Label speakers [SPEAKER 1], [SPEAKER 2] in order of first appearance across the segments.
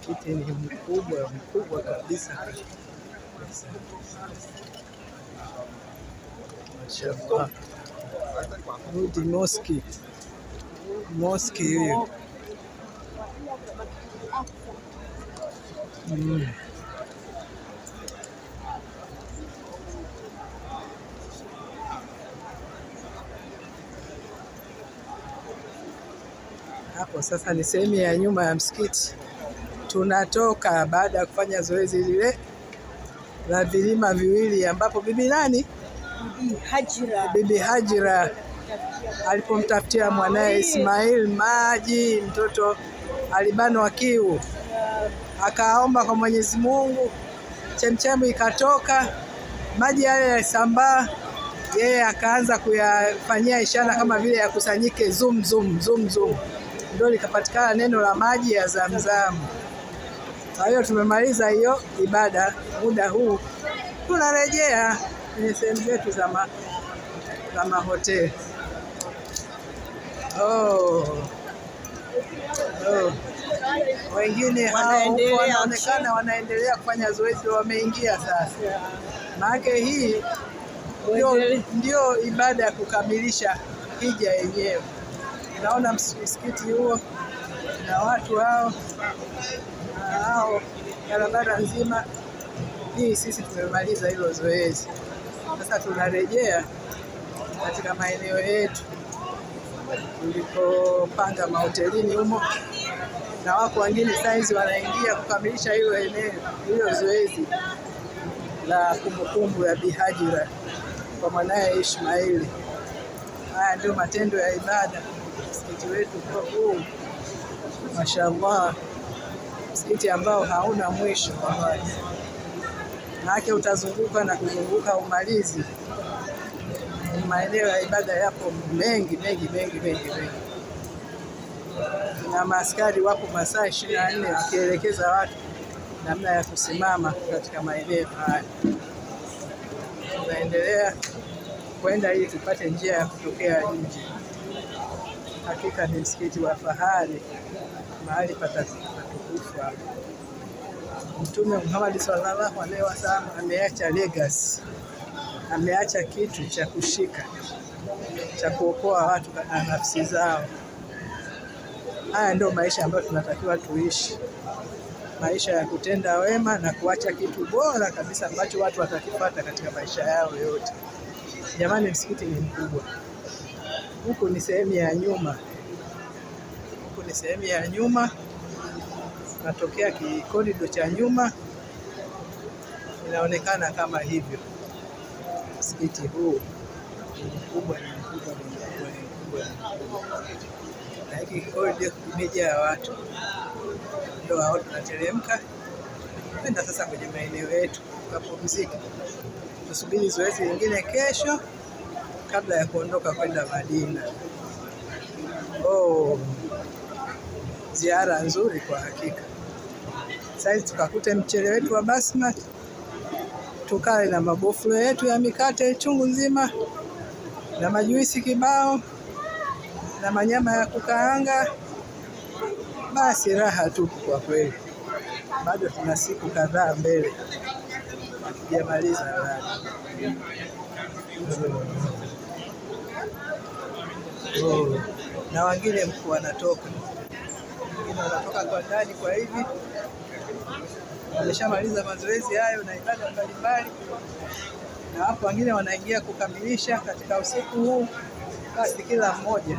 [SPEAKER 1] Msikiti ni mkubwa mkubwa kabisa kabisa. Mashallah. Rudi mosque. Mosque hiyo. Hapo sasa ni sehemu ya nyuma ya msikiti. Tunatoka baada ya kufanya zoezi lile la vilima viwili ambapo bibi nani?
[SPEAKER 2] Bibi Hajira.
[SPEAKER 1] Bibi Hajira alipomtafutia mwanaye Ismail maji, mtoto alibanwa kiu, akaomba kwa Mwenyezi Mungu, chemchemi ikatoka, maji yale yalisambaa, yeye akaanza kuyafanyia ishara kama vile yakusanyike zum zum zum zum, ndio likapatikana neno la maji ya Zamzam. Kwa hiyo tumemaliza hiyo ibada, muda huu tunarejea kwenye sehemu zetu za mahoteli. Oh. Oh. Wengine hao huko
[SPEAKER 2] Wanaendelea.
[SPEAKER 1] wanaonekana wanaendelea kufanya zoezi, wameingia sasa. Maana hii ndio ibada ya kukamilisha hija yenyewe. Naona msikiti huo na watu hao hao, barabara nzima hii. Sisi tumemaliza hilo zoezi, sasa tunarejea katika maeneo yetu tulikopanga mahotelini humo, na wako wengine saizi wanaingia kukamilisha hilo eneo, hilo zoezi la kumbukumbu ya Bi Hajira kwa mwanaye Ishmaili. Haya ndio matendo ya ibada. Msikiti wetu huu, mashallah, msikiti ambao hauna mwisho wallahi, maana utazunguka na kuzunguka umalizi. Maeneo ya ibada yapo mengi mengi mengi mengi mengi, na maaskari wapo masaa 24 wakielekeza watu namna ya kusimama katika maeneo haya. Tunaendelea kwenda ili tupate njia ya kutokea nje. Hakika ni msikiti wa fahari, mahali patukufu hapa. Mtume Muhammad sallallahu alaihi wasallam ameacha legacy, ameacha kitu cha kushika cha kuokoa watu na nafsi zao. Haya ndio maisha ambayo tunatakiwa tuishi, maisha ya kutenda wema na kuacha kitu bora kabisa ambacho watu watakipata katika maisha yao yote. Jamani, msikiti ni mkubwa. Huku ni sehemu ya nyuma, huku ni sehemu ya nyuma, natokea kikorido cha nyuma, inaonekana kama hivyo. Msikiti huu ni mkubwa, ni mkubwa, ni mkubwa, ni mkubwa, ni mkubwa. Na hiki kikorido kimejaa watu, ndio hao tunateremka kwenda sasa kwenye maeneo yetu tukapumzika, tusubiri zoezi lingine kesho kabla ya kuondoka kwenda Madina. Oh, ziara nzuri kwa hakika. Sasa tukakute mchele wetu wa basmati, tukale na mabofulo yetu ya mikate chungu nzima na majuisi kibao na manyama ya kukaanga. Basi raha tupu kwa kweli. Bado tuna siku kadhaa mbele, hatujamaliza bado. Oh, na wengine mkuu wanatoka, wengine wanatoka kwa ndani kwa hivi, wameshamaliza mazoezi hayo na ibada mbalimbali, na hapo wengine wanaingia kukamilisha katika usiku huu. Basi kila mmoja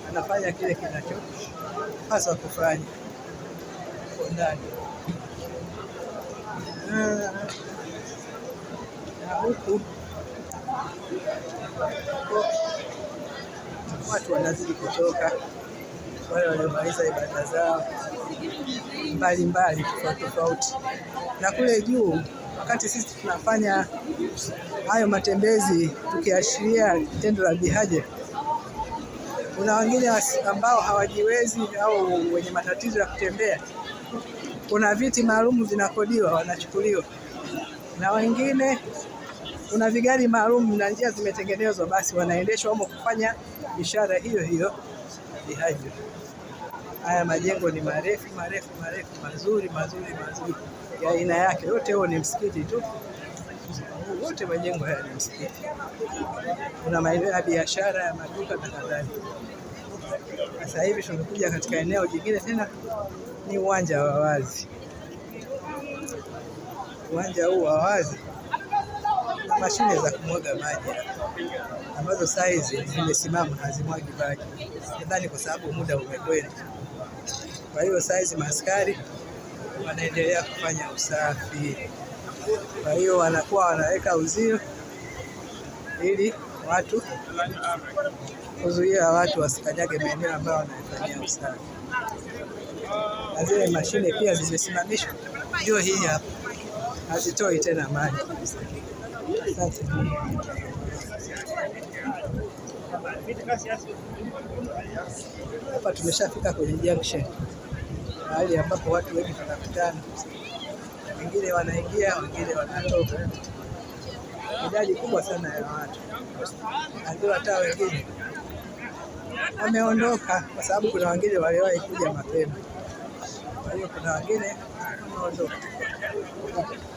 [SPEAKER 1] anafanya kile kinachopaswa kufanya huko ndani. Na huku watu wanazidi kutoka, wale waliomaliza ibada zao mbalimbali tofauti tofauti. Na kule juu, wakati sisi tunafanya hayo matembezi tukiashiria tendo la bihaja, kuna wengine ambao hawajiwezi au wenye matatizo ya kutembea, kuna viti maalum vinakodiwa, wanachukuliwa, na wengine Kuna vigari maalum na njia zimetengenezwa, basi wanaendeshwa humo kufanya ishara hiyo hiyo Bihajra. Haya majengo ni marefu marefu marefu, mazuri mazuri mazuri ya aina yake. Yote huo ni msikiti tu, wote majengo haya ni msikiti. Kuna maeneo ya biashara ya maduka na kadhalika. Sasa hivi tumekuja katika eneo jingine tena, ni uwanja wa wazi. Uwanja huu wa wazi, mashine za kumwaga maji ambazo saizi zimesimama hazimwagi maji, nadhani kwa sababu muda umekwenda. Kwa hiyo saizi maaskari wanaendelea kufanya usafi, kwa hiyo wanakuwa wanaweka uzio ili watu kuzuia watu wasikanyage maeneo ambayo wanafanyia usafi, na zile mashine pia zimesimamishwa, ndio hii hapa, hazitoi tena maji. Asante. Hapa tumeshafika kwenye junction, mahali ambapo watu wengi tunakutana, wengine wanaingia, wengine wanatoka, idadi kubwa sana ya watu. Najua hata wengine wameondoka, kwa sababu kuna wengine waliwahi kuja mapema, kwa hiyo kuna wengine wameondoka,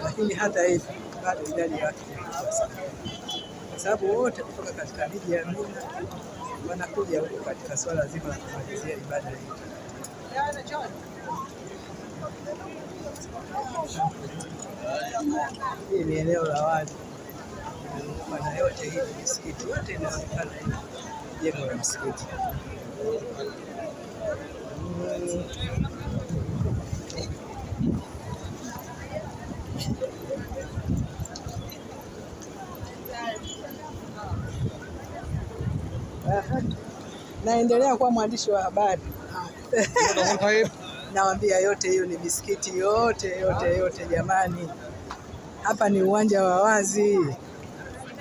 [SPEAKER 1] lakini hata hivyo bado idadi ya watu ni kubwa sana, kwa sababu wote kutoka katika miji ya Mina wanakuja huku katika swala zima la kumalizia ibada hii. Hii ni eneo la wazi na yote hii ni misikiti, yote inaonekana hii jengo la msikiti. Aha. Naendelea kuwa mwandishi wa habari. Nawaambia yote hiyo ni misikiti yote yote yote jamani. Hapa ni uwanja wa wazi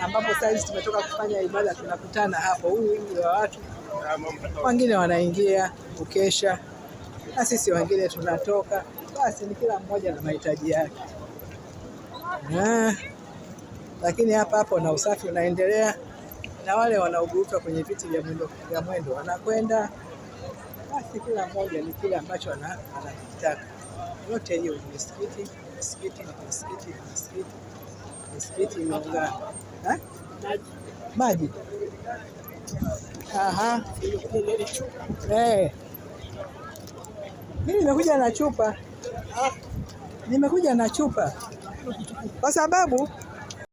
[SPEAKER 1] ambapo saizi tumetoka kufanya ibada, tunakutana hapo, huu wingi wa watu, wengine wanaingia kukesha na sisi wengine tunatoka. Basi ni kila mmoja na mahitaji yake. Ah, lakini hapa hapo na usafi unaendelea, na wale wanaoburuka kwenye viti vya mwendo wanakwenda. Basi kila mmoja ni kile ambacho anakitaka. Yote hiyo ni misikiti, misikiti, misikiti, misikiti, misikiti imeungana. Ha? Maji. Aha. Eh. Mimi nimekuja na chupa. Nimekuja na chupa kwa sababu